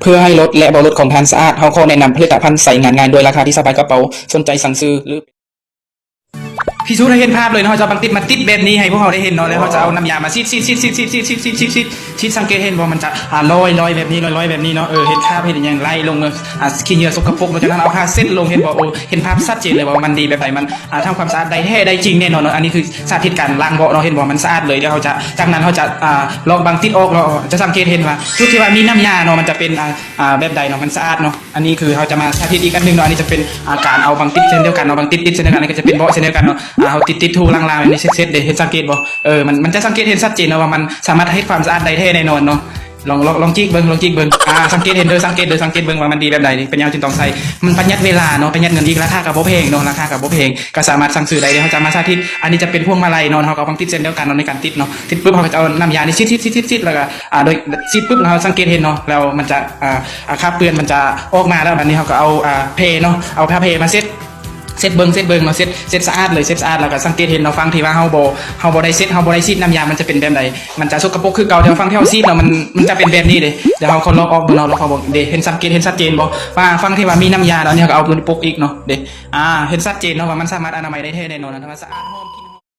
ເພື່ອໃຫ້ລົດ ແລະ ເບົາລົດຂອງທ່ານສະອາດ, ເຮົາຂໍແນະນຳຜະລິດຕະພັນໃຊ້ງານງ່າຍ ດ້ວຍລາຄາທີ່ສະບາຍກະເປົາ. ສົນໃຈສັ່ງຊື້ ຫຼື ພິສູດໃຫ້ເຫັນພາບເລີຍເນາະ, ເຮົາຈະເອົາບັງຕິດມາຕິດແບບນີ້ໃຫ້ພວກເຮົາໄດ້ເຫັນເນາະ, ແລ້ວເຮົາຈະເອົານ້ຳຢາມາສີດ ສີດ ສີດ ສັງເກດເຫັນບໍ່? ມັນຈະ ອາ ລອຍ ລອຍແບບນີ້ ລອຍ ລອຍແບບນີ້ເນາະ. ເອີ ເຫັນຄາບ ເຫັນຫຍັງໄຫຼລົງເນາະ, ອາ ຂີ້ເຫຍື້ອສົກກະປົກ. ຫຼັງຈາກນັ້ນເອົາຜ້າເຊັດລົງ ເຫັນບໍ່? ໂອ້ ເຫັນພາບຊັດເຈນເລີຍວ່າມັນດີແບບໃດ, ມັນ ອາ ທຳຄວາມສະອາດໄດ້ແທ້ໄດ້ຈິງແນ່ນອນເນາະ. ອັນນີ້ຄືສາທິດການລ້າງເບາະເນາະ, ເຫັນບໍ່? ມັນສະອາດເລີຍ. ດຽວເຮົາຈະ ຈາກນັ້ນເຮົາຈະ ອາ ລອກບັງຕິດອອກເນາະ, ຈະສັງເກດເຫັນວ່າຈຸດທີ່ວ່າມີນ້ຳຢາເນາະ ມັນຈະເປັນ ອາ ອາ ແບບໃດເນາະ, ມັນສະອາດເນາະ. ອັນນີ້ຄືເຮົາຈະມາສາທິດອີກອັນໜຶ່ງເນາະ, ອັນນີ້ຈະເປັນ ອາ ການເອົາບັງຕິດເຊັ່ນດຽວກັນເນາະ, ບັງຕິດຕິດເຊັ່ນດຽວກັນ, ອັນນີ້ກໍຈະເປັນເບາະເຊັ່ນດຽວກັນເນາະ. ອາ ເຮົາຕິດໆ ຖູລ້າງໆ ແບບນີ້ເຊັດໆ ເດ້ ເຫັນ ສັງເກດບໍ່? ເອີ ມັນ ມັນຈະສັງເກດເຫັນຊັດເຈນເນາະວ່າມັນສາມາດເຮັດຄວາມສະອາດໄດ້ແທ້ແນ່ນອນເນາະ. ລອງ ລອງ ລອງຈິກເບິ່ງ ລອງຈິກເບິ່ງ. ອາ ສັງເກດເຫັນເດີ ສັງເກດເດີ ສັງເກດເບິ່ງວ່າມັນດີແບບໃດ. ເປັນຫຍັງຈຶ່ງຕ້ອງໃສ່? ມັນປະຢັດເວລາເນາະ, ປະຢັດເງິນອີກ, ລາຄາກໍບໍ່ແພງເນາະ, ລາຄາກໍບໍ່ແພງ, ກໍສາມາດສັ່ງຊື້ໄດ້. ດຽວເຮົາຈະມາສາທິດ. ບັງຕິດເຊັ່ນດຽວກັນເນາະ, ໃນການຕິດເນາະ, ຕິດປຶບ ເຮົາກໍຈະເອົານ້ຳຢານີ້ສີດໆໆໆ ແລ້ວກໍ ອາ ໂດຍສີດປຶບ ເຮົາສັງເກດເຫັນເນາະ, ແລ້ວມັນຈະ ອາ ອາ ຄາບເປື້ອນມັນຈະອອກມາແລ້ວ. ບັດນີ້ເຮົາກໍເອົາ ອາ ແພເນາະ, ເອົາຜ້າແພມາເຊັດ ເຊັດເບິ່ງ ເຊັດເບິ່ງເນາະ, ເຊັດ ເຊັດສະອາດເລີຍ ເຊັດສະອາດ. ແລ້ວກໍສັງເກດເຫັນເນາະ, ຝັ່ງທີ່ວ່າເຮົາບໍ່ ເຮົາບໍ່ໄດ້ເຊັດ ເຮົາບໍ່ໄດ້ສີດນ້ຳຢາ ມັນຈະເປັນແບບໃດ? ມັນຈະສົກກະປົກຄືເກົ່າ. ແຕ່ວ່າຝັ່ງທີ່ເຮົາສີດເນາະ ມັນ ມັນຈະເປັນແບບນີ້ເດ້. ດຽວເຮົາຂໍລອກອອກເບິ່ງເນາະ, ລອກອອກເບິ່ງເດ້. ເຫັນ ສັງເກດເຫັນຊັດເຈນບໍ່ວ່າຝັ່ງທີ່ວ່າມີນ້ຳຢາເນາະ, ອັນນີ້ເຮົາກໍເອົາໂຕນີ້ປົກອີກເນາະ ເດ້. ອາ ເຫັນຊັດເຈນເນາະວ່າມັນສາມາດອະນາໄມໄດ້ແທ້ແນ່ນອນນະ, ວ່າສະອາດຫອມ